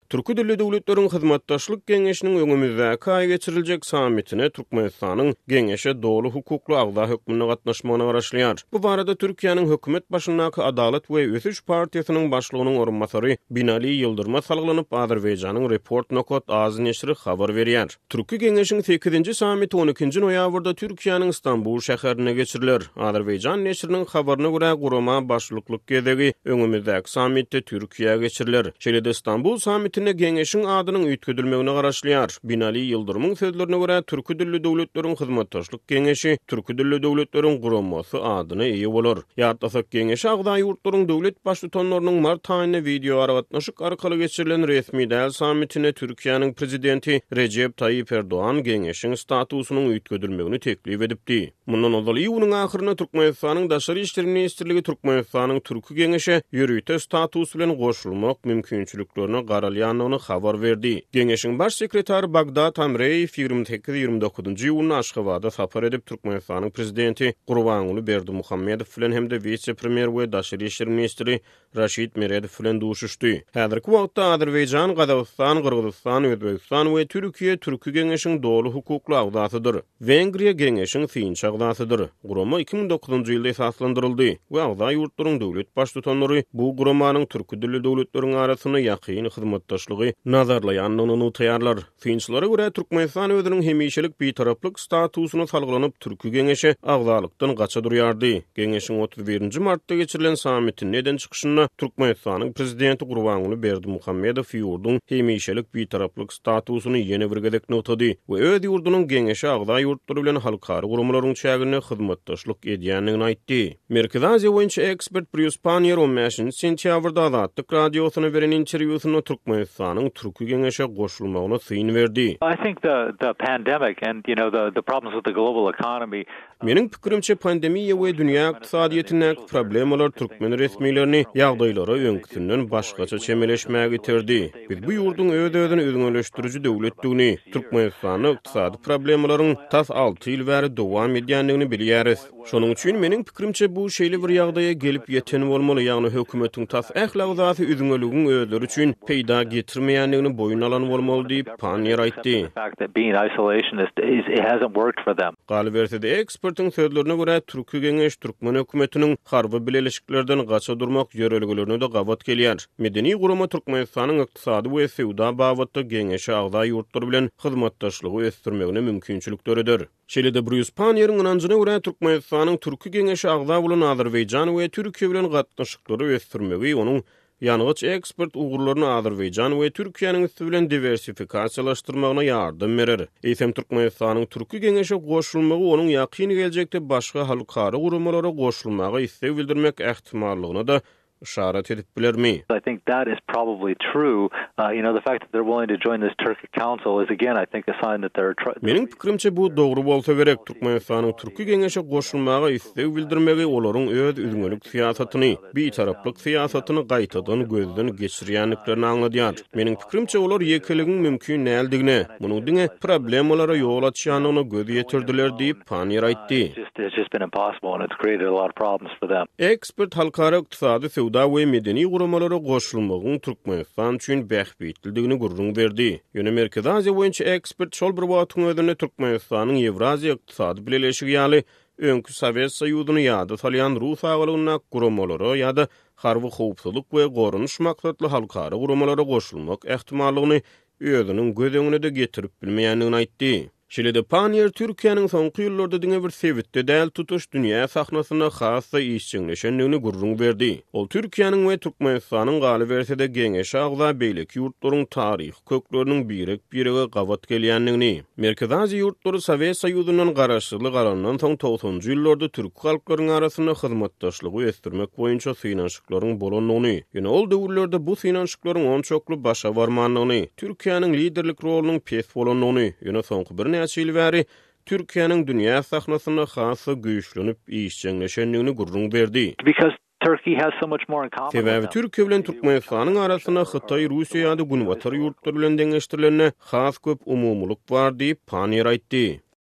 Türki dilli döwletleriň hyzmatdaşlyk geňeşiniň öňümizdäki aý geçiriljek sammitine Türkmenistanyň geňeşe doly hukukly agza hökmünde gatnaşmagyna garaşylýar. Bu barada Türkiýäniň hökümet başyndaky Adalat we ösüş partiýasynyň başlygynyň orunbasary Binali Ýyldyryma salgylanyp, Azerbaýjanyň Report nokat az neşiri habar berýär. Türki geňeşiň sekizinji sammiti on ikinji noýabrda Türkiýäniň Stambul şäherinde geçiriler. Azerbaýjan neşiriniň habaryna görä, gurama başlyklyk gezegi öňümizdäki sammitde Türkiýä geçiriler. Şeýle-de Stambul sammitinde geňeşiň adynyň üýtgedilmegine garaşylýar. Binali Ýyldyrymyň sözlerine görä, Türki dilli döwletleriň hyzmatdaşlyk geňeşi Türki dilli döwletleriň guramasy adyna eýe bolar. Ýatlasak, geňeşe agza ýurtlaryň döwlet Baştutanlarynyň mart aýynda wideoaragatnaşyk arkaly geçirilen resmi däl sammitinde Türkiýäniň Prezidenti Rejep Taýyp Erdogan geňeşiň statusynyň üýtgedilmegini teklip edipdi. Mundan ozal iýunyň ahyrynda Türkmenistanyň Daşary işler ministrligi Türkmenistanyň Türki geňeşe ýörite status bilen goşulmak mümkinçiliklerine garalýandygyny habar berdi. Geňeşiň Baş sekretary Bagdat Amreýew 28, 29 iýunda Aşgabada sapar edip, Türkmenistanyň Prezidenti Gurbanguly Berdimuhamedow bilen hem-de wise-premýer we daşary işler ministri Raşid Meredow bilen duşuşdy. Häzirki wagtda Azerbaýjan, Gazagystan, Gyrgyzystan, Özbegistan we Türkiýe Türki Geňeşiň doly hukukly agzasydyr. Wengriýa Geňeşiň synçy agzasydyr. Gurama 2009-njy ýylda esaslandyryldy we agza ýurtlaryň döwlet Baştutanlary bu guramanyň türki dilli döwletleriň arasynda ýakyn hyzmatdaşlygy nazarlaýandygyny nygtaýarlar. Synçylara görä, Türkmenistan özüniň hemişelik bitaraplyk statusyna salgylanyp, Türki Geňeşe agzalykdan gaça durýardy. Geňeşiň 31 nji martda geçirilen sammitinde eden çykyşynda Türkmenistanyň Prezidenti Gurbanguly Berdimuhamedow ýurduň hemişelik bitaraplyk statusyny ýene bir gezek nygtady we öz ýurdunyň Geňeşe agza ýurtlar bilen halkara guramalaryň çäginde hyzmatdaşlyk edýändigini aýtdy. Merkezi Aziýa boýunça ekspert Brýus Panniýer on bäşinji sentýabrda Azatlyk Radiosyna beren interwýusynda Türkmenistanyň Türki Geňeşe goşulmagyna syn berdi. I think the the pandemic and you know the the problems with the global economy. Meniň pikirimçe, pandemiýa we dünýä ykdysadyýetindäki problemalar türkmen resmilerini ýagdaýlara öňküsinden başgaça çemeleşmäge iterdi. Biz bu ýurduň öz-özüni üzňeleşdiriji döwletdigini, Türkmenistanda ykdysady problemalaryň tas alty ýyl bäri dowam edýändigini bilýäris. Şonuň üçin, meniň pikirimçe, bu şeýle bir ýagdaýa gelip ýeten bolmaly, ýagny hökümetiň tas ähli agzasy üzňeligiň özleri üçin peýda getirmeýändigini boýun alan bolmaly diýip, Panniýer aýtdy. Galyberse-de, ekspertiň sözlerine görä, Türki geňeş türkmen hökümetiniň harby bileleşiklerden gaça durmak ýörelgelerine-de gabat gelýär. Medeni gurama Türkmenistanyň ykdysady we söwda babatda geňeşe agza ýurtlar bilen hyzmatdaşlygy ösdürmegine mümkinçilik döreder. Şeýle-de Brýus Panniýeriň ynanjyna görä, Türkmenistanyň Türki Geňeşe agza bolan Azerbaýjan we Türkiýe bilen gatnaşyklary ösdürmegi onuň ýangyç eksport ugurlaryny Azerbaýjan we Türkiýäniň üsti bilen diwersifikasiýalaşdyrmagyna ýardam berer. Eýsem, Türkmenistanyň Türki Geňeşe goşulmagy onuň ýakyn geljekde başga halkara guramalara goşulmaga isleg bildirmek ähtimallygyna-da yşarat edip bilermi? I think that is probably true. You know, the fact that they're willing to join this Turkic Council is again, I think, a sign that they're Meniň pikirimçe, bu dogry bolsa gerek. Türkmenistanyň Türki Geňeşe goşulmaga isleg bildirmegi olaryň öz üzňelik syýasatyny, bitaraplyk syýasatyny gaýtadan gözden geçirýändiklerini aňladýar. Meniň pikirimçe, olar ýekeligiň mümkin däldigine, munuň diňe problemalara ýol açýandygyna göz ýetirdiler diýip, Panniýer aýtdy. Ekspert halkara ykdysady, söwda we medeni guramalara goşulmagyň Türkmenistan üçin bähbitlidigini gürrüň berdi. Ýöne Merkezi Aziýa boýunça ekspert şol bir wagtyň özünde Türkmenistanyň Ýewraziýa ykdysady bileleşigi ýaly öňki Sowet Soýuzyny ýada salýan rus agalygyndaky guramalara ýa-da harby howpsuzlyk we goranyş maksatly halkara guramalara goşulmak ähtimallygyny özüniň göz öňüne-de getirip bilmeýändigini aýtdy. Şeýle-de Panniýer Türkiýäniň soňky ýyllarda diňe bir sebitde däl, tutuş dünýä sahnasynda has-da işjeňleşendigini gürrüň berdi. Ol Türkiýäniň we Türkmenistanyň galyberse-de Geňeşe agza beýleki ýurtlaryň taryhy kökleriniň birek-birege gabat gelýändigini, Merkezi Aziýa ýurtlary Sowet Soýuzyndan garaşsyzlyk alandan soň togsanjy ýyllarda türki halklaryň arasynda hyzmatdaşlygy ösdürmek boýunça synanyşyklaryň bolandygyny, ýöne ol döwürlerde bu synanyşyklaryň onçakly başa barmandygyny, Türkiýäniň liderlik rolunyň pes bolandygyny, ýöne soňky birnäçe ýyl bäri Türkiýäniň dünýä sahnasynda has-da güýçlenip, işjeňleşendigini gürrüň berdi. Sebäbi Türkiýe bilen Türkmenistanyň arasynda Hytaý, Russiýa ýa-da Günbatar ýurtlary bilen deňeşdirilende has köp umumylyk bar diýip, Panniýer aýtdy.